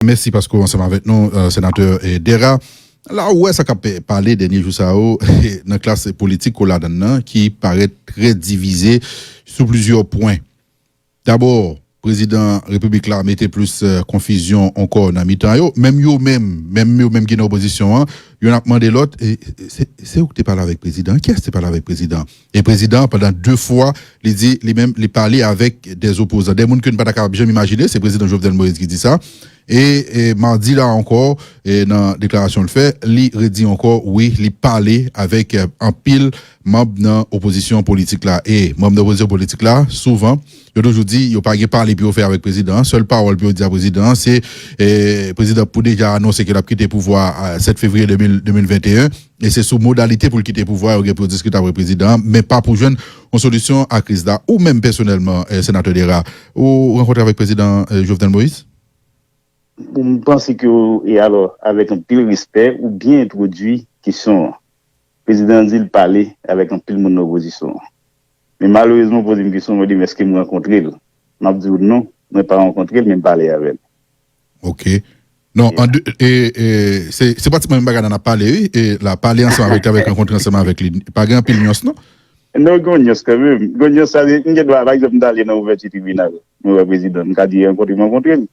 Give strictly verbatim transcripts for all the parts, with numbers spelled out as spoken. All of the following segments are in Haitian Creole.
Mèsi paske w ansanm avèk nou, eh, senatè, eh, Dera. La, ou wè sa k ap pale dènye jou sa yo nan klas politik ke w ladan l nan, ki parèt trè divize sou plizyè pwen. Dabò, prezidan repiblik la mete plis, eh, konfizyon ankò nan mitan yo. Menm yo menm, menm yo menm ki nan opozisyon an, youn ap mande lòt, e, e, se, se ou ki te pale avèk prezidan? Kiyès te pale avèk prezidan? E prezidan, pandan de fwa, li di, li menm, li pale avèk de opozan. De moun ke n pa ta kapab janm imajine, se prezidan Jovenel Moïse ki di sa. E, e madi la ankò, e nan deklarasyon l fè, li redi ankò, wi, li pale avèk, eh, anpil manm nan opozisyon politik la. E manm nan opozisyon politik la, souvan, yo toujou di, yo pa gen pale pou yo fè avèk prezidan an. Sèl pawòl pou yo di a prezidan an, se, eh, prezidan pou deja anonse ke l ap kite pouvwa a sèt fevriye de mil, de mil venteyen. E se sou modalite pou l kite pouvwa yo gen pou yo diskite avèk prezidan an, men pa pou jwenn yon solisyon a kriz la. Ou menm pèsonèlman, eh, senatè Dera, ou rankontre avèk prezidan, eh, Jovenel Moïse? Bon, m panse ke, e alò, avèk anpil respè, ou byen entwodui kesyon an. Prezidan an di l pale avèk anpil moun nan opozisyon an. Men malerezman, ou poze m kesyon, mwen di m èske m rankontre l? M ap di w non, mwen pa rankontre l, men m pale avè l. Ok. Non, an de, e, e, se, se pratikman menm bagay la n ap pale, wi. E la, pale ansanm avèk li, avèk rankontre ansanm avèk li. Pa gen anpil nyans, non? Non, gen yon nyans kanmenm. Gen yon nyans, sa, m gen dwa, pa egzanp, m t ale nan ouvèti tribinal, mwen wè prezidan, m ka di rankontre, m rankontre l.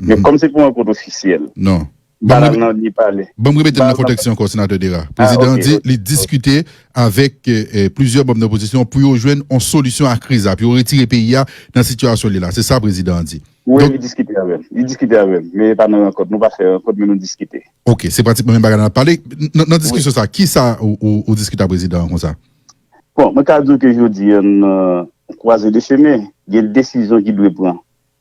Men kòm se pou yon rankont ofisyèl, Non. m pa al nan ni pale. Ban m remete l nan kontèks li ankò, senatè Dera. Prezidan an di li diskite avèk, eh, eh, plizyè manm nan opozisyon pou yo jwenn yon solisyon a kriz la, pou yo retire peyi a nan sitiyasyon li la. Se sa prezidan an di. Wi, li diskite avè m. Li diskite avè m. Men pa nan rankont. Nou pa fè rankont, men nou diskite. Ok, se pratikman menm bagay la n ap pale. Nan, nan diskisyon sa, ki sa ou, ou, ou diskite a prezidan an konsa? Bon, mwen ka di w ke jodi a, nan kwaze de chemen, gen desizyon ki dwe pran.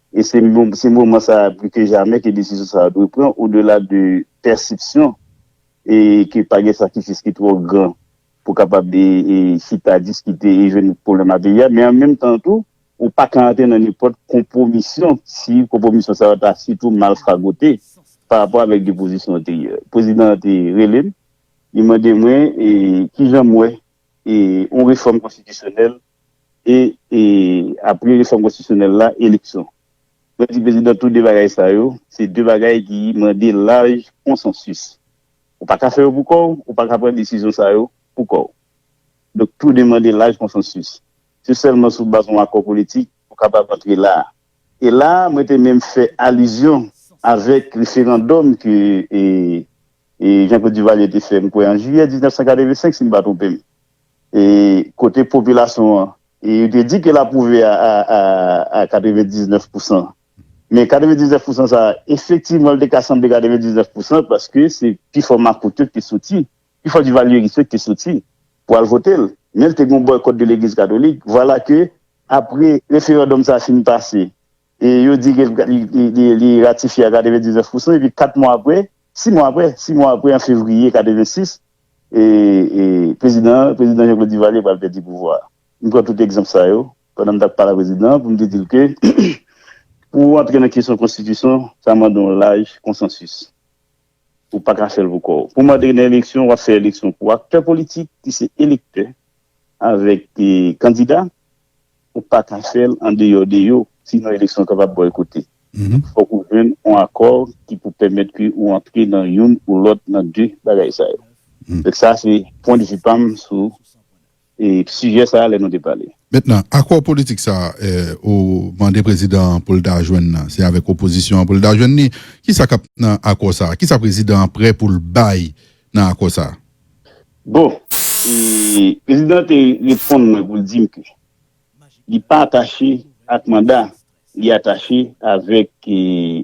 E se mo-, se moman sa a, pli ke jamè, ke desizyon sa a dwe pran, odela de pèsepsyon, e ke pa gen sakrifis ki twò gran pou kapab, e, e, chita, diskite e jwenn pwoblèm a peyi a. Men an menm tan tou, ou pa ka antre nan nenpòt konpwomisyon si konpwomisyon sa yo ta sitou mal fagote pa rapò avèk depozisyon anteryè. Prezidan an te rele m, li mande mwen, e, kijan m wè, e, yon refòm konstitisyonèl e, e, apre refòm konstitisyonèl la, eleksyon. Mwen di prezidan, tou de bagay sa yo, se de bagay ki mande laj konsansis. Ou pa ka fè yo pou kò w, ou pa ka pran desizyon sa yo pou kò w. Donk, tou de mande laj konsansis. Se sèlman sou baz yon akò politik ou kapab antre la a. E la a, mwen te menm fè alizyon avèk referandòm ke, e, e Jean-Claude Duvalier te fè, m kwè, an jiyè diznèf san katrevensenk, si m pa twonpe m. E kote popilasyon an, e yo te di ke l apwouve a, a, a, a katrevendiznèf pousan. Men katrevendiznèf pousan sa a, efektivman, li te ka sanble katrevendiznèf pousan paske se pifò makout yo ki te soti, pifò divalyeris yo ki te soti pou al vote l. Men li te gen yon bòykòt de legliz katolik. Vwala ke, apre referandòm sa a fin pase, e yo di ke li, li, li, li ratifye a katrevendiznèf pousan, epi kat mwa apre, sis mwa apre, sis mwa apre, an fevriye katrevensis, e, e prezidan, prezidan Jean-Claude Duvalier pral pèdi pouvwa a. M pran tout egzanp sa yo, pandan m t ap pale a prezidan an, pou m te di l ke, pou w antre nan kesyon konstitisyon, sa mande yon laj konsansis. Ou pa ka fè l pou kò w. Pou mande nan eleksyon, w ap fè eleksyon pou aktè politik ki se elektè avèk, e, kandida. Ou pa ka fè l andeyò de yo, sinon eleksyon an kapab bòykote. Fòk ou jwenn yon akò ki pou pèmèt ke ou antre nan youn ou lòt nan de bagay sa yo. Donk sa se pwennvi pa m sou, e, sijè sa a lè nou te pale. Mentnan, akò politik sa a, eh, ou mande prezidan an pou l ta jwenn nan, se avèk opozisyon an pou l ta jwenn li. Kisa k ap nan akò sa a? Kisa prezidan an prè pou l bay nan akò sa a? Bon, e, prezidan an te reponn mwen pou l di m ke li pa atache ak manda, li atache avèk, e,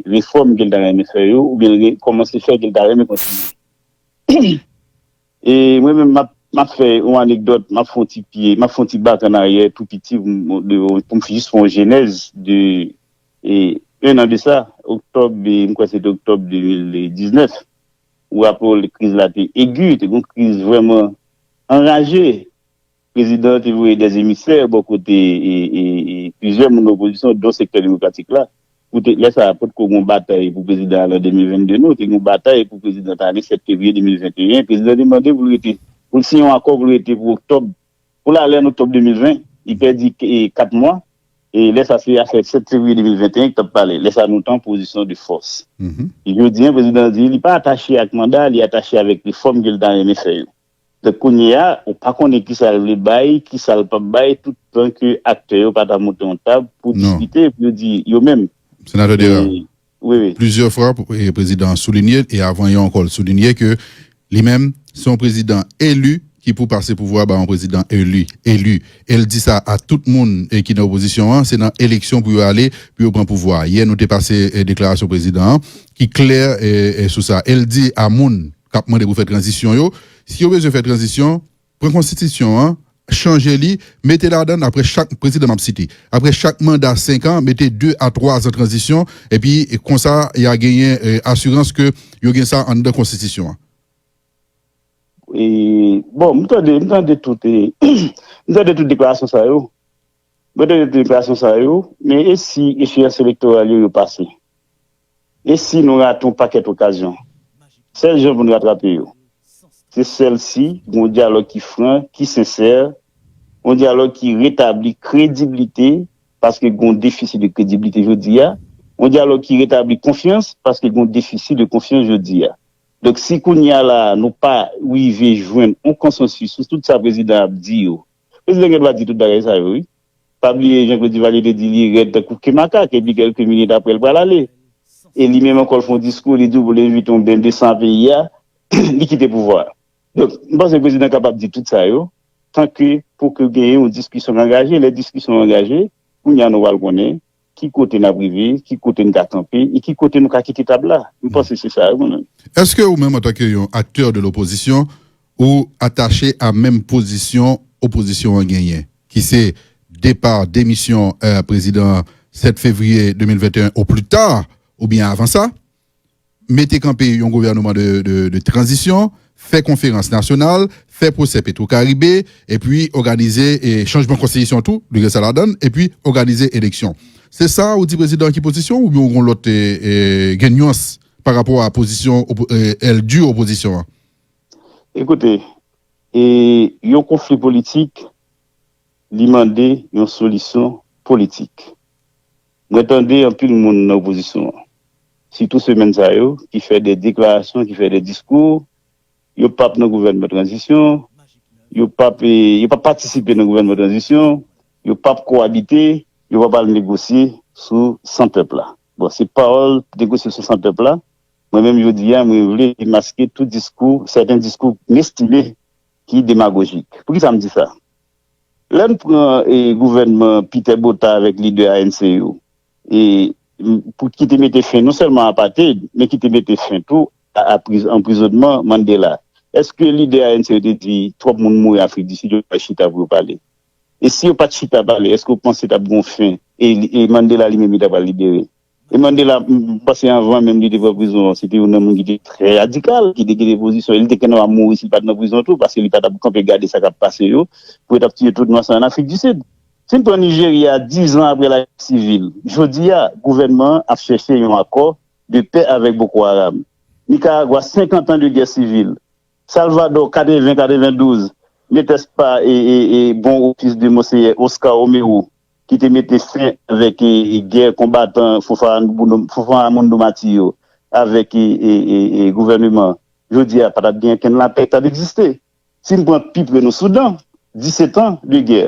refòm ke l ta renmen fè yo, oubyen l kòmanse fè ke l ta renmen kontinye. E mwen menm, m ap, m ap fè yon anekdòt, m ap fè yon ti pye, m ap fè yon ti bak an aryè, tou piti, pou m, de, pou m jis fè yon jenèz de, e, en an de sa, oktòb, e, m kwè se te oktòb de mil diznèf. Ou raple w, kriz la te egi, te gen yon kriz vrèman anraje. Prezidan an te voye dè emisè bò kote, e, e, e, plizyè moun nan opozisyon, dont sektè demokratik la, pou te, lè sa a, potko gen yon batay pou prezidan ale an de mil vennde, non, te gen yon batay pou prezidan ta ale sèt fevriye de mil venteyen. Prezidan te mande pou l rete, pou l siyen yon akò pou l rete pou oktòb, pou l ale an oktòb de mil ven. Li pèdi, e, kat mwa. E lè sa se afè sèt fevriye de mil venteyen ki t ap pale. Lè sa nou te an pozisyon de fòs. Jodi a, prezidan an di li pa atache ak manda, li atache avèk refòm ke l ta renmen fè yo. Donk kounye a, ou pa konnen kisa l vle bay, kisa l p ap bay, tout tan ke aktè yo pa ta monte yon tab pou diskite, pou yo di yo menm. Senatè Dera, wi, wi. Plizyè fwa, prezidan an soulinye, e avan yè ankò, l soulinye ke li menm, se yon prezidan eli ki pou pase pouvwa ba yon prezidan eli, eli. E l di sa a tout moun e ki nan opozisyon an, se nan eleksyon pou yo ale, pou yo pran pouvwa. Yè, nou te pase e, deklarasyon prezidan an, ki klè e, e, sou sa. E l di a moun k ap mande pou fè tranzisyon yo, si yo bezwen fè tranzisyon, pran konstitisyon an, chanje li, mete ladan l apre chak, prezidan m ap site, apre chak manda senk an, mete de a twa zan tranzisyon, epi e, konsa, y a genyen e, asirans ke yo gen sa anndan konstitisyon an. E, bon, m tande, m tande tout, e, m tande tout deklarasyon sa yo. M tande tout deklarasyon sa yo, men e si echeyans elektoral yo, yo pase? E si nou rate yon pakèt okazyon? Sèl jan pou nou ratrape yo, se sèl si gon dyalòg ki fran, ki sensè, yon dyalòg ki retabli krediblite, paske gon defisi de krediblite jodi a, yon dyalòg ki retabli konfyans, paske gon defisi de konfyans jodi a. Donk, si kounye a la, nou pa rive jwenn yon konsansis sou tout sa prezidan ap di yo, prezidan gen dwa di tout bagay sa yo, wi. Pa bliye Jean-Claude Duvalier te di li rèd tankou ke makak, epi kèlke minit apre, l pral ale. E li menm ankò, l fè yon diskou, li di w pou l envite yon bende san peyi a, li kite pouvwa a. Donk, m panse prezidan kapab di tout sa yo, tanke pou ke genyen yon diskisyon angaje. Lè diskisyon angaje, kounye a nou pral konnen ki kote n ap rive, ki kote n ka kanpe, e ki kote nou ka kite tab la. M panse se sa yo, mwen menm. Èske ou menm, antanke yon aktè de lopozisyon, ou atache a menm pozisyon opozisyon an genyen, ki se depa, demisyon e, prezidan sèt fevriye de mil venteyen o pli ta, oubyen avan sa, mete kanpe yon gouvènman de, de, de tranzisyon, fè konferans nasyonal, fè pwosè Petwokaribe, epi òganize e, chanjman konstitisyon tou, li gen sa ladan l, epi òganize eleksyon. Se sa ou di prezidan an ki pozisyon, oubyen ou gon lòt e, e, gen nyans pa rapò a pozisyon opo- e, èl di opozisyon an? Ekoute, e, yon konfli politik, li mande yon solisyon politik. Mwen tande anpil moun nan opozisyon an, sitou semèn sa yo, ki fè de deklarasyon, ki fè de diskou, yo p ap nan gouvènman tranzisyon, yo p ap, e, yo p ap patisipe nan gouvènman tranzisyon, yo p ap kowabite, yo p ap al negosye sou san pèp la. Bon, se pawòl negosye sou san pèp la, mwen menm jodi a, mwen vle demaske tout diskou, sèten diskou m estime ki demagojik. Poukisa m di sa? Lè n pran e, gouvènman Peter Botha avèk lidè A N C yo, e, m- pou ki te mete fen non sèlman a apartheid, men ki te mete fen tou a, a priz- anprizonnman Mandela. Èske lidè A N C yo te di twòp moun mouri Afrik di Sid, yo pa chita pou yo pale? E si yo pa t chita pale, èske w panse t ap gen yon fen? E, li- e Mandela li menm li ta pral libere? E Mandela, m panse anvan menm li te pran prizon an, se te youn nan moun ki te trè radikal, ki te kite pozisyon, e li te gentan ap mouri si l pa t nan prizon tou, paske li pa t ap kanpe gade sa k ap pase yo, pou yo t ap tiye tout nwa sa ann Afrik di Sid. Si n pran Nijerya, diz an apre lagè sivil, jodi a, gouvènman an ap chèche yon akò de pè avèk Boko Haram. Nikaragwa, senkant an de gè sivil. Salvadò, katreven, katrevendouz, nètèspa e, e, e bon ofis de Monseyè Oscar Romero, ki te mete fen avèk e, e gè konbatan Fofana Mundo Mati yo, avèk e, e, e, e gouvènman, jodi a, pa t ap gen okenn lapè ki t ap egziste. Si n pran pi pre nou, Soudan, disèt an de gè,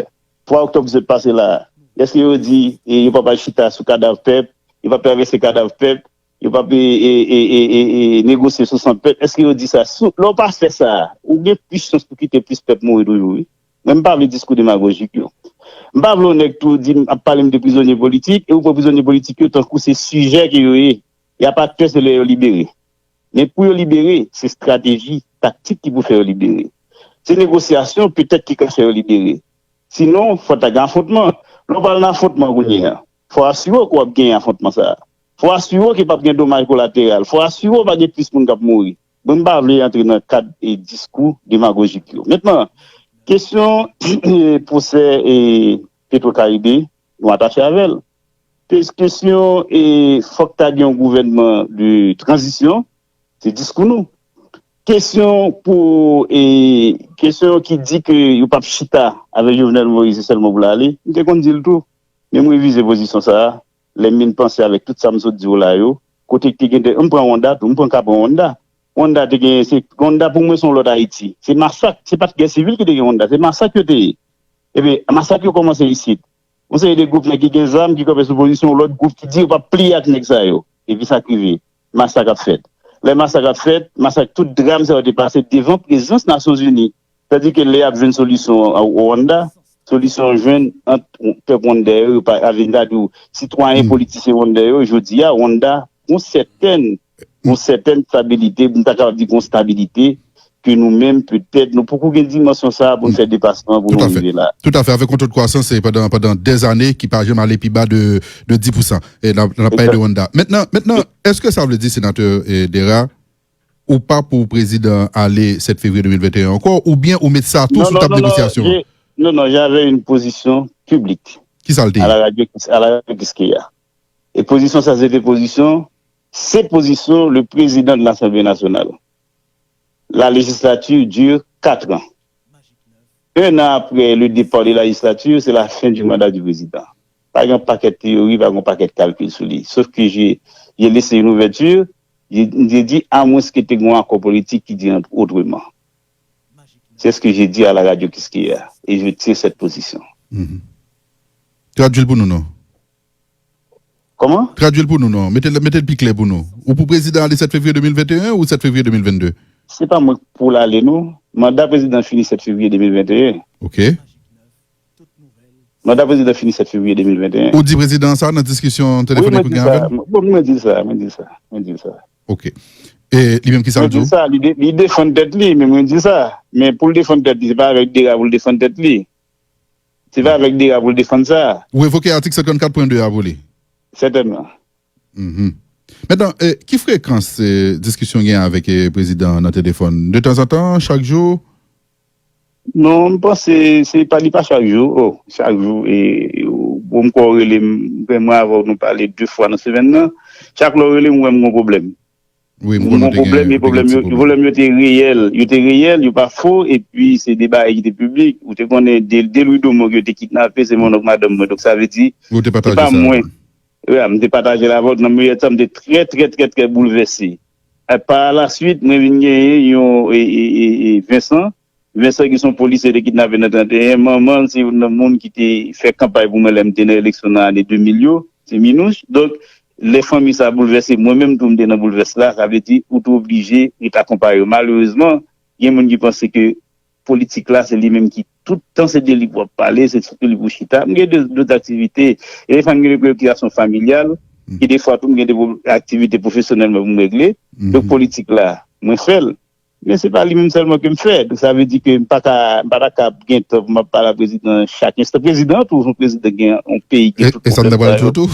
twa oktòb ki sot pase la a, èske yo di e, yo p ap al chita sou kadav pèp, yo p ap travèse kadav pèp, yo p ap e, e, e, e, e, e, negosye sou san pèp? Èske yo di sa? Sou, lè w pa fè sa, ou gen plis chans pou kite plis pèp mouri toujou, wi. Mwen, m pa vle diskou demagojik yo. M pa vle yon nèg tou di m ap pale m de prizonye politik, e ou pran prizonye politik yo tankou se sijè ke yo ye. Y ap aktè se lè yo libere. Men pou yo libere, se estrateji, taktik ki pou fè yo libere. Se negosyasyon petèt ki ka fè yo libere. Sinon, fò ta gen afwontman. Lè w pral nan afwontman kounye a, fò w asire w ke w ap genyen afwontman sa a. Fò w asire w ke p ap gen domaj kolateral. Fò w asire w pa gen plis moun k ap mouri. Bon, m pa vle antre nan kad e diskou demagojik yo. Mentnan, kesyon pwosè e Petwokaribe, nou atache avè l. Kes- Kesyon e fòk ta gen yon gouvènman de tranzisyon, se diskou nou. Kesyon pou e kesyon ki di ke yo p ap chita avèk Jovenel Moïse, se sèlman pou l ale, m te konn di l tou. Men m revize pozisyon sa a, lè m vin panse avèk tout sa m sot di w la yo, kote ki te gen de, m pran Wanda tou, m pran ka pran Wanda. Wanda te gen, se, Wanda pou mwen se yon lòt Ayiti. Se masak, se pa t gè sivil ki te gen Wanda, se masak yo te ye. Ebyen, masak yo kòmanse isit. Yon seri de gwoup nèg ki gen zam, ki kanpe sou pozisyon, yon lòt gwoup ki di yo p ap pliye ak nèg sa yo. Epi sa k rive, masak ap fèt. Lè masak ap fèt, masak, tout dram sa yo te pase devan prezans Nasyonzini. Sètadi ke lè y ap jwenn solisyon an Rwanda, solisyon an jwenn ant pèp Rwanda yo, pa, avè, m ta di w, sitwayen, politisyen Rwanda yo, jodi a, Rwanda, gon sètèn, gon sètèn stabilite, m ta kapab di gon stabilite, ke nou menm, petèt, nou poko gen dimansyon sa a pou n fè depasman pou nou rive la. Toutafè. Avèk yon to de kwasans, e pandan, pandan dèzane ki pa janm ale pi ba de, de dis pousan. E n ap, n ap pale de Rwanda. Mentnan, mentnan, èske sa vle di, senatè, e, Dera, ou pa pou prezidan ale sèt fevriye de mil venteyen ankò, oubyen ou met sa tou sou tab negosyasyon an? Non, non, non, non, j'avais une position publique. Ki sa l te ye? À la radio, à la radio Kiskeya. E pozisyon sa, se te pozisyon, se pozisyon le président de l'Assemblée nationale. La législature dure quatre ans. Un an après le départ de la législature, c'est la fin du mandat du président. Pa gen pakèt teyori, pa gen pakèt kalkil sou li. Sauf que j'ai, j'ai laissé une ouverture, j'ai, j'ai dit, à moins que te gen yon akò politik ki di otreman. C'est ce que j'ai dit à la radio Kiskeya. Et je tiens cette position. Tradui l pou nou, non. Kòman? Tradui l pou nou, non. Mete l, mete l pi klè pou nou. Ou pou prezidan ale sèt fevriye de mil venteyen ou sèt fevriye de mil vennde? Se pa mwen k pou l ale, non. Manda prezidan fini sèt fevriye de mil venteyen. Ok. Manda prezidan fini sèt fevriye de mil venteyen. Ou di prezidan sa nan diskisyon telefonik ou gen avè l? Bon, mwen di sa, mwen di sa, mwen di sa. Ok. E li menm, ki sa l di w? Mwen di sa, li de-, li defann tèt li, men mwen di sa. Men pou l defann tèt li, se pa avèk Dera pou l defann tèt li. Se pa avèk Dera pou l defann sa. Ou revoke atik san trannkat pwen de a pou li? Sètènman. Mhm. Mentnan, e, ki frekans, e, diskisyon gen avèk, e, prezidan an nan telefòn? De tanzantan, chak jou? Non, m panse se pa, li pa chak jou. Oh, chak jou, e, ou, bon, m kwè w rele m, mwen avè w nou pale de fwa nan semèn nan. Chak lè w rele m, ou wè m gon pwoblèm. Wi, m konnen w te gen pwoblèm yo, pwoblèm yo te reyèl. Yo te reyèl, yo pa fo, epi se de bagay ki te piblik. Ou te konnen De, De Louis Domon ke yo te kidnape, se monnonk madanm mwen. Donk, sa vle di, se pa mwen. Wi, m te pataje l avè w. Nan meyè tan, m te trè, trè, trè, trè boulvèse. E pa la suit, mwen vin genyen yon, e, e, e, e, Vincent, Vincent ki se yon polisye te kidnape nan trannteyen, manman l se youn nan moun ki te fè kanpay pou mwen lè m te nan eleksyon nan ane de mil yo, se Minouche. Donk, lè fanmi sa a boulvèse, mwen menm tou m te nan boulvès la, sa vle di ou tou oblije ret akonpaye yo. Malerezman, gen moun ki panse ke politik la se li menm ki tout tan se de li pou ap pale, se sou li pou chita. M gen de, dòt aktivite, e defwa m gen de preyokipasyon familyal, e defwa tou m gen de pwo-, aktivite pwofesyonèl mwen pou m regle. Donk, politik la, mwen fè l. Men se pa li menm sèlman ke m fè. Donk, sa vle di ke m pa ka, m pa ta ka gen tan pou m ap pale a prezidan chak enstan. Prezidan an tou, se yon prezidan gen yon peyi, gen tout pwoblèm sa yo.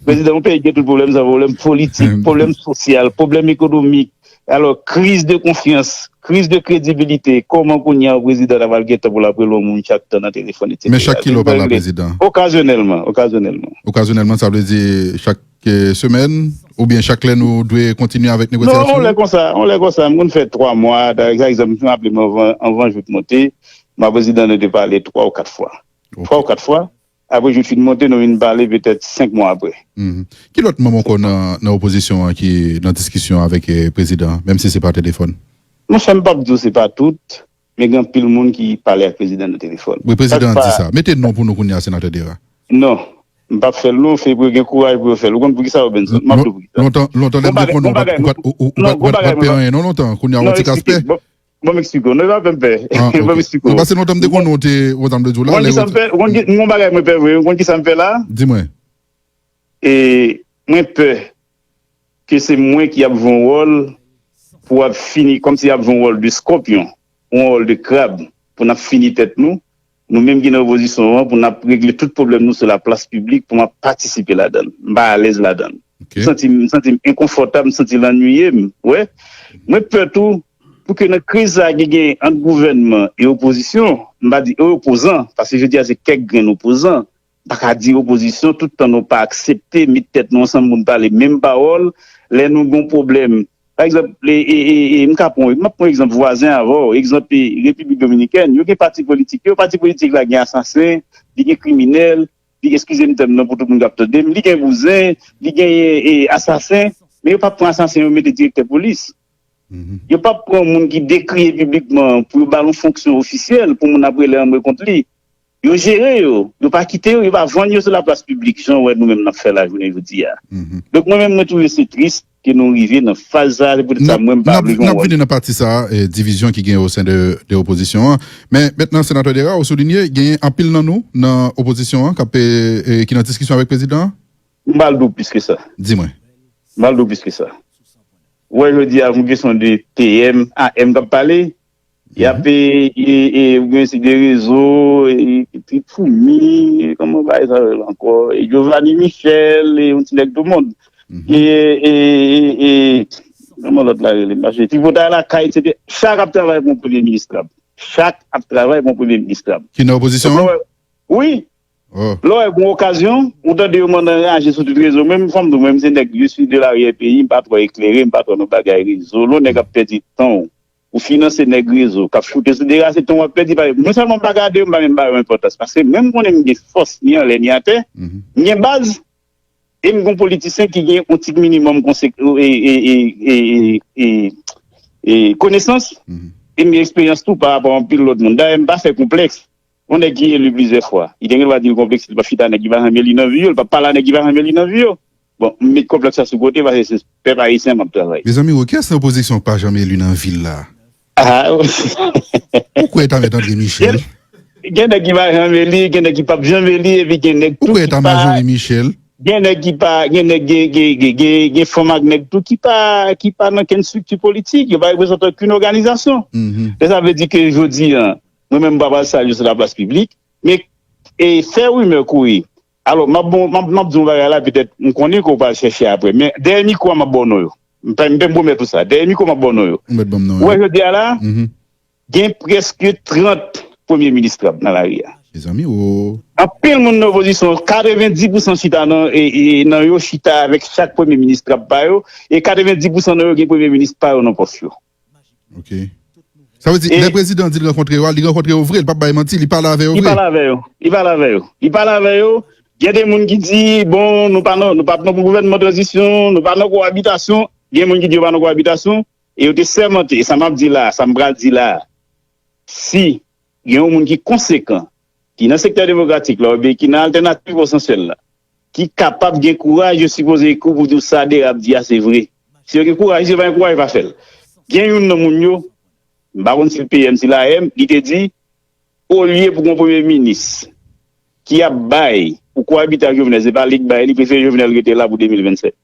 Prezidan yon peyi gen tout pwoblèm sa, pwoblèm politik, pwoblèm sosyal, pwoblèm ekonomik. Alò, kriz de konfyans, kriz de kredibilite. Kòman kounye a yon prezidan ta pral gen tan pou l ap rele yon moun chak tan nan telefòn, etsetera? Men chak kilè w pale a prezidan? Okazyonèlman, okazyonèlman. Okazyonèlman, sa vle di chak, e, semèn, oubyen chak lè nou dwe kontinye avèk negosyasyon? Non, yon lè konsa, yon lè konsa, m konn fè twa mwa, pa egzanp, m raple m anvan, anvan Jout monte, m a prezidan nou te pale twa ou kat fwa. Twa ou kat fwa. Apre Jout fin monte, nou vin pale petèt senk mwa apre. Mhm. Ki lòt manm ankò nan, nan opozisyon an ki nan diskisyon avèk, e, prezidan an, menm si se pa telefòn? Monchè, m p ap di w se pa tout, men gen anpil moun ki pale ak prezidan nan telefòn. Wi, prezidan an di sa. Mete non pou nou kounye a, senatè Dera. Non. M p ap fè l non, se pou yo gen kouraj pou yo fè l. Ou konn poukisa, Robinson? M ap di w poukisa. Lontan, lontan, lè m te konnen ou pa t, ou pa t, ou pa t pè anyen non lontan. Kounye a, ou yon ti kas pè. Bon, m eksplike w. Non, e pa fè m pè. Ah, ok. Bon, pase lontan m te konnen w te, w te, m te di w la. Ou konn kisa m fè? Ou konn ki, m gon bagay mwen pè vre. Ou konn kisa m fè la? Di mwen. E mwen pè ke se mwen ki ap jwe yon wòl pou ap fini, kòmsi y ap jwe yon wòl de skòpyon, yon wòl de krab, pou n ap fini tèt nou, nou menm ki nan opozisyon an, pou n ap regle tout pwoblèm nou sou laplas piblik, pou m ap patisipe ladan l. M pa alèz ladan l. Ok. M santi m, m santi m enkonfòtab, m santi l annuiye m. Wè. Mwen pè tou, pou ke nan kriz sa a ki gen ant gouvènman e opozisyon, m pa di e opozan, paske jodi a se kèk grenn opozan, m pa ka di opozisyon, tout tan nou pa aksepte met tèt nou ansanm pou n pale menm pawòl, lè nou gen yon pwoblèm. Pa egzanp, e, e, e, e, m ka pran, m ap pran egzanp vwazen avè w, egzanp, e, Repiblik Dominikèn, yo gen pati politik yo, pati politik la gen asasen, li gen kriminèl, li, eskize m tèm nan pou tout moun k ap tande m, li gen bouzen, li genyen e, asasen, men yo p ap pran asasen yo mete direktè polis. Yo p ap pran moun ki dekriye piblikman pou yo ba l yon fonksyon ofisyèl pou moun ap rele anmwe kont li. Yo jere yo, yo pa kite yo, yo pa vann yo sou laplas piblik, jan w wè nou menm n ap fè la jounen jodi a. Donk, mwen menm, mwen twouve se tris ke nou rive nan faz sa a, se poutèt sa mwen m pa vle gen yon wòl. N ap vini nan pati sa a, eh, divizyon ki gen o sen de, de opozisyon an. Men mentnan, Senatè Dera, ou soulinye, genyen anpil nan nou nan opozisyon an k ap, eh, eh, ki nan diskisyon avèk prezidan an? M pral di w plis ke sa. Di mwen. M pral di w plis ke sa. Ou wè jodi a, yon kesyon de P M, A M k ap pale, y ap, e, e, e, ou gen se de rezo, e, Trip Foumi, e, kòman bagay sa rele ankò? E Giovanni Michel, e, yon ti nèg tou mond. E, e, e, e, kòman lòt la rele? Mache, Tripotay Lakay, etsetera. Chak ap travay pou yon premye minis krab. Chak ap travay pou yon premye minis krab. Ki nan opozisyon an? Wi. Lè w wè gon okazyon, ou tande yo mande anraje sou tout rezo. Mwen, fò m di w, mwen, m se nèg, je suis de l'arrière-pays, m pa twò eklere, m pa twò nan bagay rezo. Lè w nèg ap pèdi tan w, ou finanse nèg rezo, k ap choute sou dera, se tan w ap pèdi. Mwen sèlman m pa gade yo, m pa menm ba yo enpòtans. Paske mwen, m konnen m gen fòs, ni anlè, ni atè, m gen baz, e m gon politisyen ki gen yon ti minimòm konsek-, e, e, e, e, e, e, e konesans, e m gen eksperyans tou pa rapò a anpil lòt moun. Dayè, m pa fè konplèks. Yon nèg ki eli plizyè fwa, li te gen dwa di l konplekse, li p ap chita nèg ki pa janm eli nan vi yo, li p ap pale a nèg ki pa janm eli nan vi yo. Bon, m met konplèks sa sou kote, paske se pèp ayisyen m ap travay. Mezanmi, o, kiyès nan opozisyon k pa janm eli nan vi l la? Ah, ou kwè e ta Mèt André Michel? Gen, gen nèg ki pa janm eli, gen nèg ki p ap janm eli, epi gen nèg tou ki pa. Ou kwè e ta Majorie Michel? Gen nèg ki pa, gen nèg, gen, gen, gen, gen, gen fanm ak nèg tou ki pa, ki pa nan kenn estrikti politik, yo pa reprezante okenn òganizasyon. Se sa vle di ke jodi a, mwen menm m pa pral salye sou laplas piblik, men, e, fè rimè kouri. Alò, m ap bon, m ap, m ap di yon bagay la, petèt, m konnen ke w pral chèche apre, men dèyè mikwo a, m ap ba w non yo. M pa, m pa pwomèt ou sa. Dèyè mikwo, m ap ba w non yo. Ou mèt ban m non yo. Ou wè jodi a la, gen prèske trant premye minis krab nan lari a. Mezanmi, o. Anpil moun nan opozisyon, katrevendis pousan chita nan, e, e, nan yo chita avèk chak premye minis krab pa yo, e katrevendis pousan nan yo gen premye minis pa yo nan pòs yo. Ok. Sa vle di, lè prezidan an di l rankontre yo a, li rankontre yo vre, li p ap bay manti, li pale avè yo vre. Li pale avè yo. Li pale avè yo. Li pale avè yo. Gen de moun ki di, bon, nou pa nan, nou p ap nan gouvènman tranzisyon, nou pa nan kowabitasyon. Gen moun ki di yo pa nan kowabitasyon. E yo te sèmante, e sa m ap di la, sa m pral di la, si gen yon moun ki konsekan, ki nan sektè demokratik la, oubyen ki nan altènativ potansyèl la, ki kapab gen kouraj, yo sipoze ekri w pou di w sa Dera ap di a se vre. Si yo gen kouraj, si yo pa gen kouraj, yo pa fè l. Gen youn nan moun yo, m pa konn si l P M, si l A M, li te di, olye pou gon premye minis ki ap bay pou kowabite ak Jovenel, se pa li k bay, li prefere Jovenel rete la pou de mil vennsèt.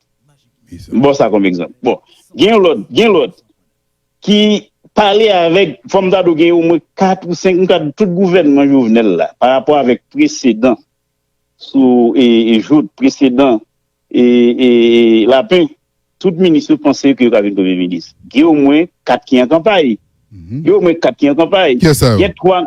M ba w sa kòm egzanp. Bon, gen lòt, gen lòt ki pale avèk, fò m ta di w gen omwen kat ou senk, m ka di tout gouvènman Jovenel la, pa rapò avèk presedan sou, e, e, Jout, presedan, e, e, e, Lapen, tout minis yo panse ke yo ka vin premye minis. Gen omwen kat ki an kanpay. Gen omwen kat ki an kanpay. Kiyès sa yo? Gen twa,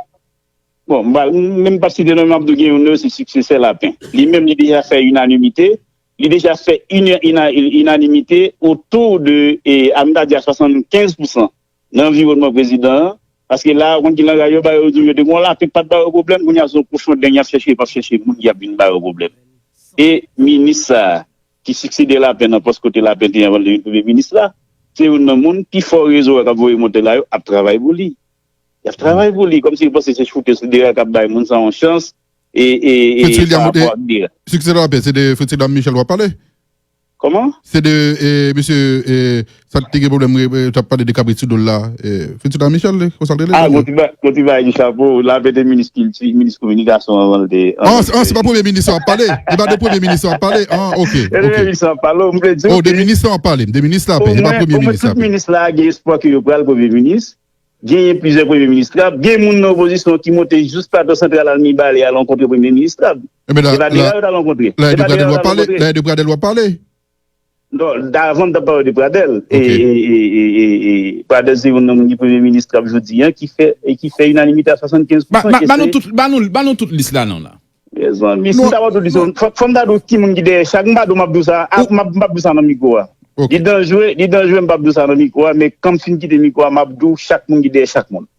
bon, m pa, m menm p ap site non, men m ap di w gen youn nan yo se siksesè Lapen. Li menm, li deja fè inanimite, li deja fè ina-, ina-, inanimite otou de, e, a m ta di a swasannkenz pousan nan anviwònman prezidan an. Paske la, ou konn ki langaj yo ba yo, yo di w yo te gon lapen k pa t ba yo pwoblèm, kounye a se yon kochon deng y ap chèche, y ap chèche moun ki ap vin ba yo pwoblèm. E minis sa a, ki siksede Lapen nan pòs kote Lapen te ye anvan l te vin premye minis la, se youn nan moun pi fò rezo a k ap voye monte la yo ap travay pou li. Y ap travay pou li, kòmsi yo panse se choute sou dera k ap bay moun sa yon chans, e, e, e, pa rapò ak dera. Siksede Lapen, se de Fritz William Michel w ap pale? Kòman? Se de, e, mesye, e, sa te gen pwoblèm, e, t ap pale de kabrit sou do l la, e, Fritz William Michel, konsa l rele? Ah, gon ti ba-, gon ti bagay di chapo, Lapen te minis kilti, minis kominikasyon anvan l te, anvan l te. Ah, se pa premye minis w ap pale? E pa de premye minis w ap pale? Ah, ok, ok. Se de minis w ap pale, m vle di w. Oh, de minis w ap pale, de minis Lapen, se pa premye minis Lapen. Omwen tout minis la gen espwa ke yo pral premye minis. Genyen plizyè premye minis krab. Gen moun nan opozisyon ki monte jis Plato Santral al Mibalè al rankontre premye minis krab. Ebyen, la, se pa Dera yo t al rankontre. La, e de Pradèl w ap pale? La, e de Pradèl w ap pale? Non, avan m t ap pale de Pradèl. E, e, e, e, e, e, Pradèl se youn nan moun ki premye minis krab jodi a, ki fè, e ki fè inanimite a swasannkenz pousan. Ba, ba, ba nou tout, ba nou, ba nou tout lis la non la. Mezanmi, si m ta ba w tout lis yo, fò, fò m ta di w ki moun ki dèyè chak, m pa di w m ap di w sa, a, m ap, m p ap di w sa nan mikwo a. Li danjere, li danjere, m p ap di w sa nan mikwo a, men kan m fin kite mikwo a, m ap di w chak moun ki dèyè chak moun.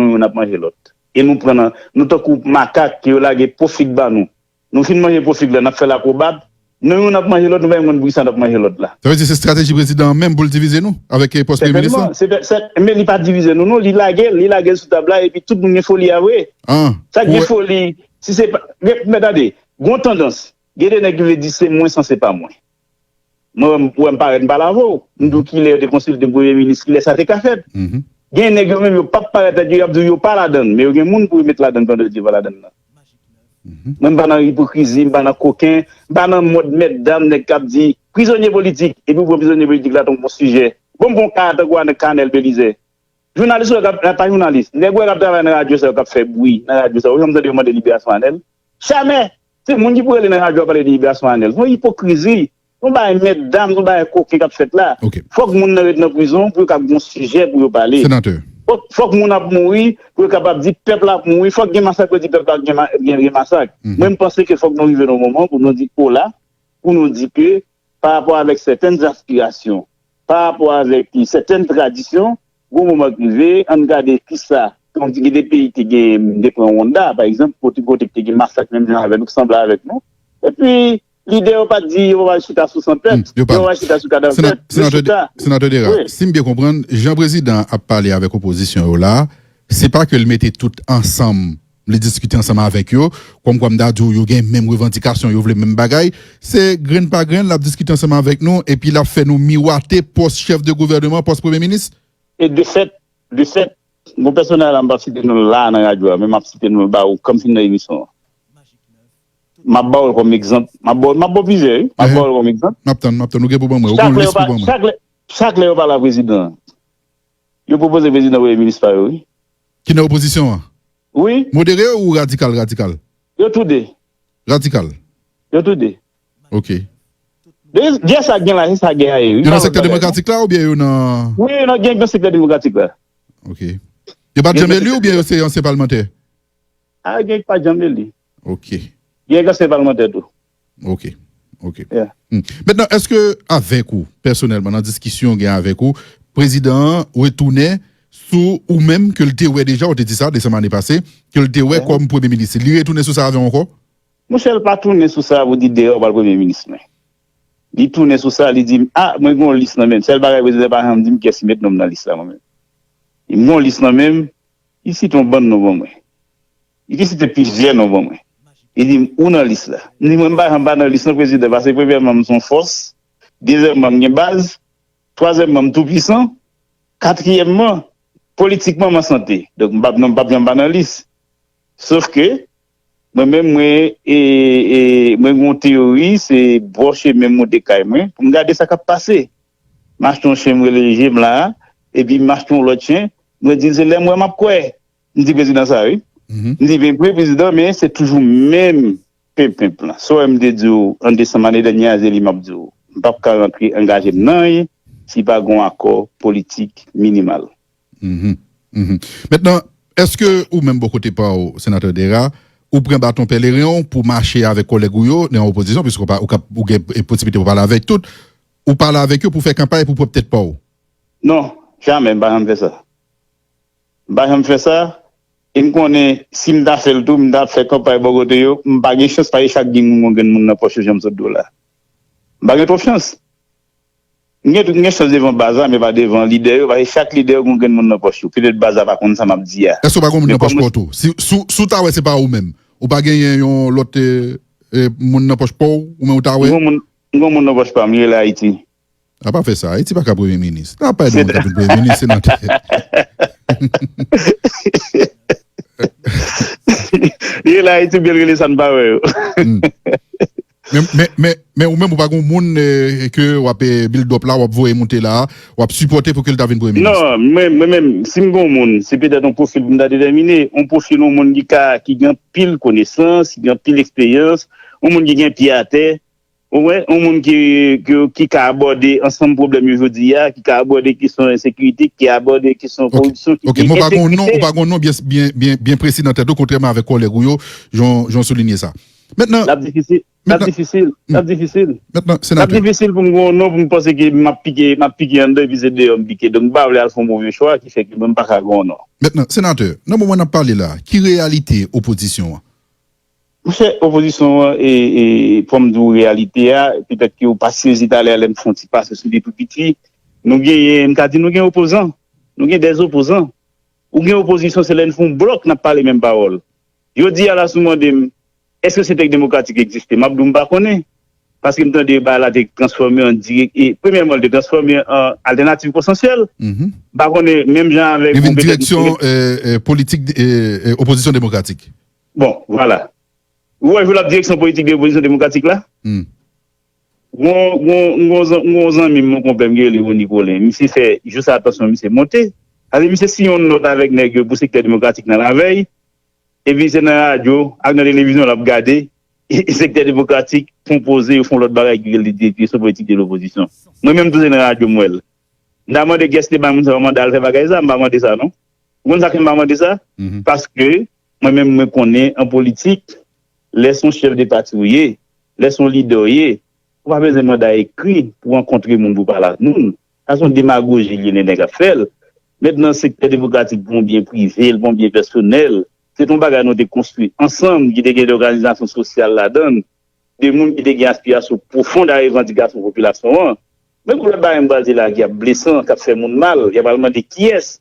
nou youn ap manje lòt. E nou pran nan, nou tankou makak ke yo lage pwofig ba nou. Nou fin manje pwofig la, n ap fè l akwobat. Nou youn ap manje lòt, nou pa menm konn poukisa n ap manje lòt la. Sa vle di se estrateji prezidan an menm pou l divize nou avèk pòs premye minis lan? Sètènman, se, se, men li pa divize nou non, li lage l, li lage l sou tab la epi tout moun gen foli a vre. Sa k gen foli, si se pa, men, men tande, gon tandans, gen de nèg ki vle di se mwen san se pa mwen. Mwen, wè m parèt m pale avè w. M di w kilè yo te konsilte premye minis, kilè sa te ka fèt. Gen nèg yo menm yo p ap parèt tèt yo, y ap di w yo pa ladann, men yo gen moun pou yo met ladann pandan yo di yo pa ladann nan. Mwen m pa nan ipokrizi, m pa nan koken, m pa nan mòd mètdam nèg k ap di prizonye politik, epi w pran prizonye politik la tankou yon sijè. Bon, m pran yon ka tankou Kanèl Belize. Jounalis ou wè k ap, pa jounalis, nèg ou wè k ap travay nan radyo sa yo, k ap fè bri nan radyo sa yo, ou janm tande yo mande liberasyon Anèl? Jamè! Se moun ki pou rele nan radyo ap pale de liberasyon Anèl. Se yon ipokrizi. Se yon bagay mètdam, se yon bagay koken k ap fèt la. Fòk moun nan ret nan prizon pou yo kab gen yon sijè pou yo pale. Fòk, fòk moun ap mouri pou yo kapab di pèp la ap mouri. Fòk gen masak pou yo di pèp la gen, ma- gen, gen masak. Mwen, m panse ke fòk nou rive nan yon moman pou nou di ola, pou nou di ke pa rapò avèk sètèn aspirasyon, pa rapò avèk sètèn tradisyon, gon moman k rive, ann gade kisa, tankou gen de peyi te gen, te pran Rwanda, pa egzanp, kote, kote k te gen masak menm jan avè nou, k sanble avèk nou. Epi, lidè yo pa t di yo pa pral chita sou san pèp, yo pa pral chita sou kadav pèp, yo chita. Senatè Dera, si m byen konprann, jan prezidan an ap pale avèk opozisyon yo la, se pa ke l mete tout ansanm, li diskite ansanm avèk yo, kòmkwa m ta di w yo gen menm revandikasyon, yo vle menm bagay, se grenn pa grenn, l ap diskite ansanm avèk nou, epi l ap fè nou miwate pòs chèf de gouvèneman, pòs premye minis? E de fèt, de fèt, gon pèsonaj la m p ap site non l la nan radyo a, men m ap site non l ba ou kòm fin nan emisyon an. M ap ba w l kòm egzanp. M ap ba w, m ap ba w plizyè, wi. M ap ba w l kòm egzanp. M ap tann, m ap tann. Ou gen pou ban mwen. Ou gen yon lis pou ban mwen. Chak lè yo pa, chak lè, chak lè yo pale a prezidan an, yo pwopoze prezidan premye minis pa yo, wi. Ki nan opozisyon an? Wi. Modere ou radikal, radikal? Yo tou de. Radikal? Yo tou de. Ok. De, gè sa gen la, se sa gè a ye, wi. Yo nan sektè demokratik la oubyen yo nan... Wi, yo nan, gen nan sektè demokratik la. Ok. Yo pa t janm eli oubyen yo se ansyen palmantè? A, gen ki pa t janm eli. Ok. Gen ki ansyen palmantè tou. Ok. Ok. Mentnan, èske avèk ou, pèsonèlman, nan diskisyon w gen avèk ou, prezidan an retounen sou ou menm ke l te wè deja, ou te di sa desanm ane pase, ke l te wè kòm premye minis? Li retounen sou sa avè w ankò? Monchè, l pa tounen sou sa pou di dèyè w pral premye minis mwen. Li tounen sou sa, li di m, a, mwen gen yon lis nan men m. Sèl bagay prezidan pa janm di m kiyès ki met non m nan lis la, mwen menm. M gen yon lis nan men m, li site yon bann non ban mwen. Li te site plizyè non ban mwen. Li di m, ou nan lis la. M di, mwen, m pa janm pa nan lis non, prezidan, paske premyèman, m se yon fòs, dezyèmman, m gen baz, twazyèmman, m tou pwisan, katriyèmman, politikman, m an sante. Donk, m p ap, non, m p ap janm pa nan lis. Sof ke, mwen menm, mwen, e, e, mwen gen yon teyori, se bò chemen m monte kay mwen, pou m gade sa k ap pase. M achte yon chen, m rele je m la a, epi m achte yon lòt chen, mwen di l se lè m wè m ap kwè. M di prezidan sa, wi. M di, men, wi, prezidan, men se toujou menm penpenp lan. Sa w wè m te di w an desanm ane dènye a, se li m ap di w. M p ap ka rantre angaje m nan anyen si pa gen yon akò politik minimal. Mentnan, èske ou menm bò kote pa w, senatè Dera, ou pran baton pèleren w pou mache avèk kòlèg ou yo nan opozisyon, piske ou pa, ou ka, ou gen posiblite pou pale avèk tout, ou pale avèk yo pou fè kanpay pou pwòp tèt pa w? Non, jamè, m pa janm fè sa. M pa janm fè sa. E m konnen si m ta fè l tou, m ta fè kanpay bò kote yo, m pa gen chans, paske chak gen moun, gon grenn moun nan pòch yo, jan m sot di w la. M pa gen twòp chans. M gen, m gen chans devan baz la, men pa devan lidè yo, paske chak lidè yo gon grenn moun nan pòch yo. Petèt baz la pa konn sa m ap di a. Èske w pa gon moun nan pòch pa w tou? Si, si, si w ta wè se pa ou menm, ou pa genyen yon lòt, e, e, moun nan pòch pa w, ou menm ou ta wè? M gon moun, m gon moun nan pòch pa m, li rele Ayiti. A pa fè sa. Ayiti pa ka premye minis. N ap pale de moun k ap vin premye minis, se nan tèt. Li rele Ayiti, byen rele sa n pa wè yo. Men, men, men, men ou menm, ou pa gen moun, e, ke w ap, e, build up la, w ap voye monte la, w ap sipòte pou ke l ta vin premye minis? Non, mwen, mwen menm, si m gen yon moun, se petèt yon pwofil pou m ta detèmine, yon pwofil yon moun ki ka, ki gen anpil konesans, ki gen anpil eksperyans, yon moun ki gen pye atè, ou wè, yon moun ki, ki, ki ka abòde ansanm pwoblèm yo jodi a, ki ka abòde kesyon ensekirite, ki abòde kesyon koripsyon, ki gen entegrite. Ok, men ou pa gen yon non, ou pa gen yon non byen, byen, byen, byen presi nan tèt ou, kontrèman avèk kòlèg ou yo, jan, jan w soulinye sa. Mentnan, l ap difisil, l ap difisil, l ap difisil. Mentnan, senatè. L ap difisil pou m gen yon non, pou m panse ke m ap pike, m ap pike anndan, epi se deyò m pike. Donk, m pa vle al fè yon move chwa ki fè ke mwen m pa ka gen yon non. Mentnan, senatè, nan moman n ap pale la, ki reyalite opozisyon an? Monchè, opozisyon an, e, e, fò m di w reyalite a, petèt ke w pa sezi talè a lè m fè yon ti pase sou li tou piti. Nou genyen, m ka di nou gen opozan. Nou gen dè opozan. Ou gen opozisyon, se lè n fè yon blòk, n ap pale menm pawòl. Jodi a la, si w mande m, èske Sentèk Demokratik egziste? M ap di w m pa konnen. Paske m tande bagay la te transfòme an dirèk, e, premyèman, li te transfòme an altènativ konsansyèl. M pa konnen, menm jan avèk... Li vin direksyon, e, e, politik, e, e, opozisyon demokratik. Bon, vwala. Ou wè jou l ap direksyon politik de opozisyon demokratik la? Hmm. Gon, gon, gon, zan- gon zanmi m, yon konpè m ki rele Rony Colin. Misye fè jous atansyon, misye monte. Sa vle di misye siyen yon nòt avèk nèg yo pou sektè demokratik nan lavèy. Epi se nan radyo ak nan televizyon l ap gade. E sektè demokratik konpoze, yo fè yon lòt bagay ki rele direksyon politik de lopozisyon. Mwen menm tou se nan radyo m wè l. M ta mande kiyès te bay moun sa manda al fè bagay sa, m pa mande sa non. Ou konn sa k fè m pa mande sa? Paske mwen menm mwen konnen an politik, lè se yon chèf de pati ou ye, lè se yon lidè ou ye, ou pa bezwen manda ekri pou rankontre moun pou pale ak moun. Sa se yon demagoji li ye, nèg ap fè l. Met nan sektè demokratik pou yon byen prive l, pou yon byen pèsonèl. Se te yon bagay nou te konstwi ansanm, ki te gen de òganizasyon sosyal ladan l, de moun ki te gen aspirasyon pwofon a revandikasyon popilasyon an. Men kou lòt bagay m pral di la ki ap blesan, k ap fè moun mal, y ap al mande kiyès.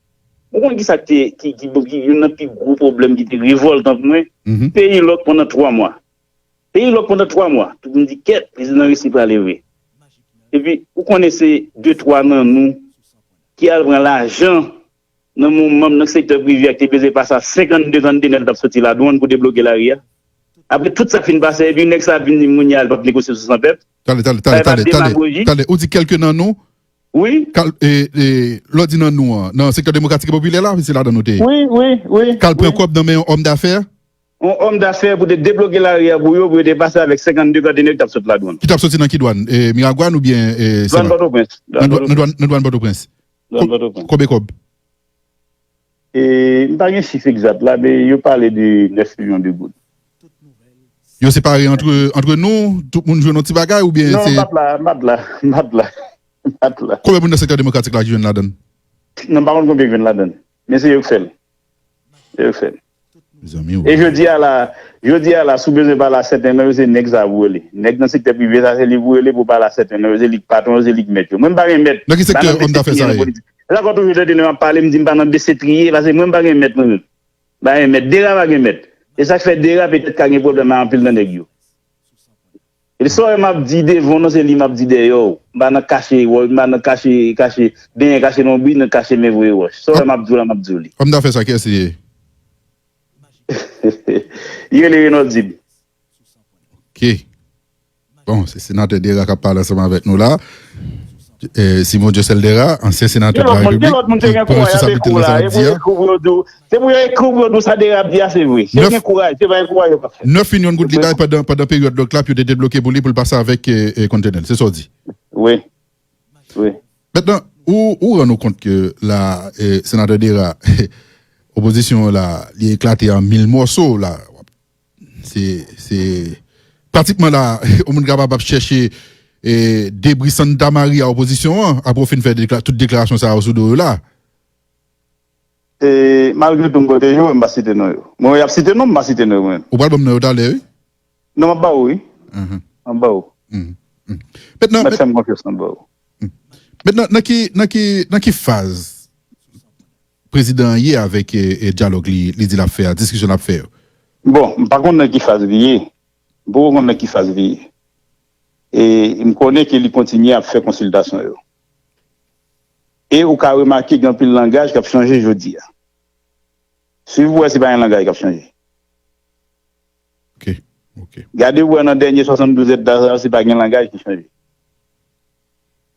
Ou konn kisa ki te, ki, ki, ki youn nan pi gwo pwoblèm ki te revòltan pou mwen? Peyi lòk pandan twa mwa. Peyi lòk pandan twa mwa. Tout moun di kèt, prezidan Resi prale vre. Epi, ou konnen se de twa nan nou ki al pran lajan nan men yon manm nan sektè prive a ki te bezwen pase a senkannde kandinèl t ap soti ladwann pou debloke lari a. Apre tout sa fin pase, epi nèg sa ap vin di m kounye a l p ap negosye sou san pèp. Tande, tande, tande, tande, tande, tande. Ou di kèlke nan nou? Wi. Kal, e, e, lè w di nan nou an, nan sektè demokratik e popilè la, se ladan nou te ye. Wi, wi, wi. K al pran kòb nan men yon òm dafè? Yon òm dafè pou te debloke lari a pou yo, pou yo te pase avèk senkannde kandinèl ki t ap soti ladwann. Ki t ap soti nan ki dwann? E, Miragwàn oubyen, e, Sema? Dwann Pòtoprens. Nan dwann Pòtoprens. Nan dwann Pòtoprens. Konbyen kòb? E, m pa gen chif egzat la, men yo pale de nèf milyon de goud. Yo separe antre, antre nou, tout moun jwenn yon ti bagay oubyen se... Non, m pa t la, m pa t la, m pa t la, m pa t la. Konbyen moun nan sektè demokratik la ki jwenn ladan l? Non, m pa konn konbyen ki jwenn ladan l. Men se yo k fè l. Se yo k fè l. Mezanmi, e jodi a la, jodi a la, si w bezwen pale a sèten nan yo, se nèg sa pou rele. Nèg nan sektè prive sa, se li pou rele pou pale a sèten nan yo, se li k patwon yo, se li k mèt yo. Mwen m pa gen mèt. Nan ki sektè òm dafè sa ye? Sa fè w toujou tande lè m ap pale, m di m pa nan besetriye, paske mwen m pa gen mèt mwen menm. M pa gen mèt, Dera pa gen mèt. E sa k fè Dera petèt ka gen pwoblèm ak anpil nan nèg yo. E sa w wè m ap di devan w nan, se li m ap di dèyè w. M pa nan kache, m pa nan kache, kache, benyen kache lonbri, nan kache men voye wòch. Sa w wè m ap di w la, m ap di w li. Òm dafè sa, kiyès li ye? Li rele Renaud Dib. Ok. Bon, se senatè Dera k ap pale ansanm avèk nou la. Eh, Simon Dieuseul Dera, ansyen senatè de la Repiblik, ki pran responsablite l nan sa l ap di a. Se pou yo ekri w pou yo di w sa Dera ap di a, se vre. Si yo gen kouraj, se pa gen kouraj yo p ap fè. Nèf milyon goud li bay pandan, pandan peryòd lòk la pou yo te debloke pou li, pou l pase avèk, eh, eh, kontenè l. Se sa w di? Wi. Wi. Mentnan, ou, ou rann ou kont ke la, eh, senatè Dera, opozisyon an la, li eklate an mil mòso la. Se, se pratikman la, yon moun kapab ap chèche, eh, debri Santa Maria opozisyon an, apre w fin fè dekla-, tout deklarasyon sa yo sou do yo la. E, malgre tou, m pwoteje yo, m pa site non yo. Mwen, y ap site non, m pa site non yo, mwen. Ou pral ban m non yo talè, wi? Non, m ap ba ou, wi. M ap ba ou. Mentnan, m ap fè m konfyans, m ap ba ou. Mentnan, nan ki, nan ki, nan ki faz prezidan an ye avèk, e, e, dyalòg li, li di l ap fè a, diskisyon l ap fè yo? Bon, m pa konn nan ki faz li ye. M poko konn nan ki faz li ye. E m konnen ke li kontinye ap fè konsiltasyon yo. E ou ka remake gen anpil langaj k ap chanje jodi a. Swiv pou wè si pa gen langaj k ap chanje. Ok, ok. Gade pou wè nan dènye swasanndouz èdta sa yo, si pa gen langaj ki chanje.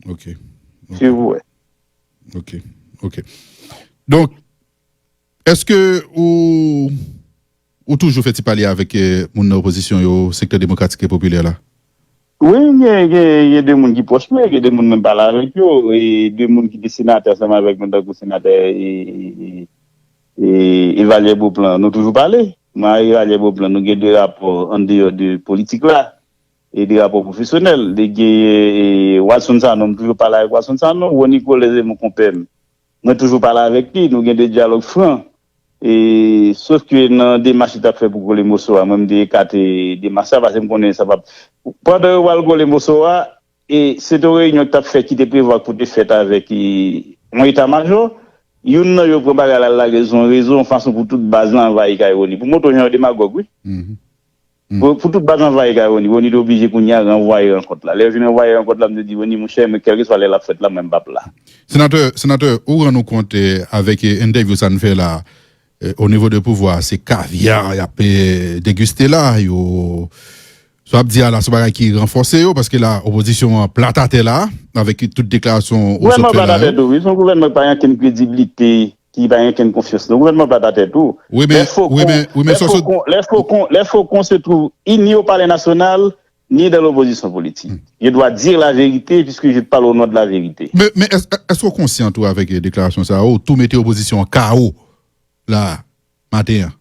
Ok, ok. Swiv pou wè. Ok, ok. Donk, èske ou, ou toujou fè ti pale avèk, eh, moun nan opozisyon yo, sektè demokratik e popilè la? Wi, gen, gen, gen de moun ki pwòch mwen, gen de moun mwen pale avèk yo, e de moun ki te senatè ansanm avèk mwen, tankou senatè, e, e, e, e Evalye Beauplan, nou toujou pale. Mwen ak Evalye Beauplan, nou gen de rapò andeyò de politik la, e de rapò pwofesyonèl. Li gen, e, Wadson Sanon, m toujou pale avèk Wadson Sanon, Rony Colin se mon konpè m. Mwen toujou pale avèk li, nou gen de dyalòg fran. E, sof ke nan demach li t ap fè pou kole moso a, mwen m te ekate demach sa, paske m konnen sa p ap, pandan yo pral kole moso a, e, se te yon reyinyon ki t ap fèt, ki te prevwa pou te fèt avèk, e, yon eta majò. Youn nan yo pran bagay la, l lage l sou yon rezo, yon fason pou tout baz la anvayi kay Rony. Pou montre w jan yo demagòg, wi. Pou, pou tout baz anvayi kay Rony, Rony te oblije kounye a ranvwaye rankont la. Lè yo fin ranvwaye rankont la, m te di Rony, monchè, mwen, kèlkeswa lè l ap fèt la, mwen, m p ap la. Senatè, senatè, ou rann ou kont, eh, avèk, eh, entèvyou sa n fè la, eh, o nivo de pouvwa, se kavya y ap, eh, degiste la, yo, Sa w ap di a la, se yon bagay ki ranfòse yo, paske la, opozisyon an plat atè la, avèk tout deklarasyon ou sot Gouvènman fè plat la atè yo. Tou, wi, se yon gouvènman ki pa gen ankenn kredibilite, ki pa gen ankenn konfyans. Non, gouvènman plat atè tou. Wi, men, Les faucons, wi, men, wi, men, les sa w sot faucons, les faucons, les faucons se trouvent ni au palais national, ni dans l'opposition politique. Je dois dire la vérité puisque je parle au nom de la vérité. Men, men èske, èske w konsyan tou avèk eh, deklarasyon sa yo, ou tou mete opozisyon an kawo la, maten an?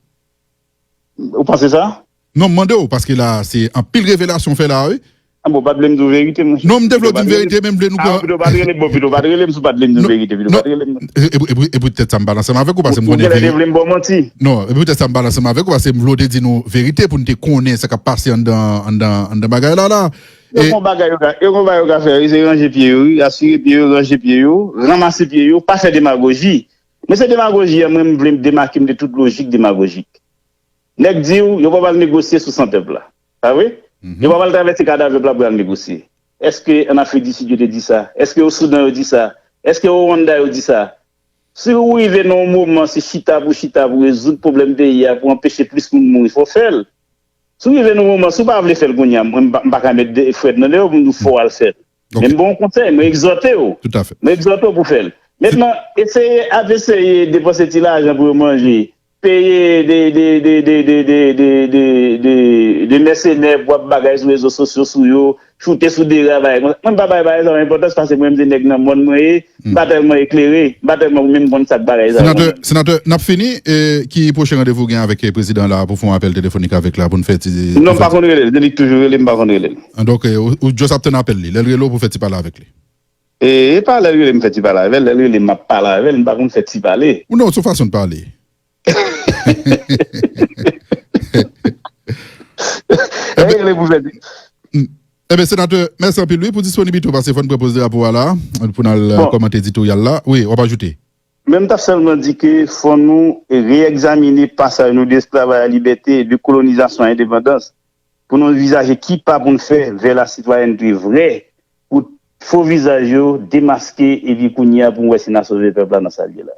Ou panse sa? Non, m mande w, paske la, se anpil revelasyon w fè la, wi. Ah, bon, pa t vle m di w verite, monchè. Non, m te vle w di m verite, men m vle nou Ah, pito pa t rele m, bon, pito pa t rele m, si w pa t vle m di w verite, pito pa t rele m. E, e, e, e poutèt sa m pa nan sanm avèk ou, paske m Ou konnen genlè te verite. Vle m ba w manti. Non, e poutèt sa m pa nan sanm avèk ou, paske m vle w te di nou verite pou n te konnen sa k ap pase anndan, anndan, anndan bagay la, la. Yo gon bagay yo ka, yo gon bagay yo ka fè, wi, se ranje pye yo, wi, asire pye yo, ranje pye yo, ranmase pye yo, pa fè demagoji. Men se demagoji an, mwen, m vle m demake m de tout lojik demagojik. Nèg di w, yo pa pral negosye sou san pèp la. Pa vre? Yo pa pral travèse kadav pèp la pou y al negosye. Èske an Afrik di Sid yo te di sa? Èske o Soudan yo di sa? Èske o Rwanda yo di sa? Si ou rive nan yon moman, se chita pou chita, pou rezoud pwoblèm peyi a, pou anpeche plis moun mouri, fò w fè l. Si w rive nan yon moman, si w pa vle fè l kounye a, mwen, m pa, m pa ka met de, Fred nan deyò pou m di w fò w al fè l. Men m ba w yon konsèy, mwen egzòte w. Toutafè. Mwen egzòte w pou fè l. Mentnan, eseye, ap eseye depanse ti lajan pou yo manje, peye de, de, de, de, de, de, de, de, de mèsenè pou ap bagay sou rezo sosyo sou yo, choute sou de ray bagay konsa. Mwen m pa bay bagay sa yo enpòtans paske mwen menm se nèg nan mòn mwen ye, m pa tèlman eklere, m pa tèlman menm konn sa k bagay sa yo. Senatè, senatè, n ap fini. E, ki pwochen randevou w gen avèk eh, prezidan la pou fè yon apèl telefonik avèk la pou n fè ti. Non, m pa konn rele l. Se li k toujou rele m, m pa konn rele l. Ah, donk, eh, ou, ou just ap tann apèl li. Lè l rele w pou fè ti pale avèk li. E, e pa lè l rele m fè ti pale avè l, lè l rele m m ap pale avè l, m pa konn fè ti pale. Ou non, se yon fason de pale. Lè l rele pou fè ti. Ebyen, senatè, mèsi anpil, wi, pou disponibite w, paske fò n pran poz drapo a la, pou n al eh, Bon. Kòmante editoryal la. Wi, w ap ajoute. Men m t ap sèlman di ke fò nou reyegzamine pasaj nou de esklavay a libète, de kolonizasyon a endepandans, pou nou anvizaje ki pa pou n fè vè lasitwayènte vrè, pou fo vizaj yo demaske, epi kounye a pou n wè si n a sove pèp la nan sa l ye la.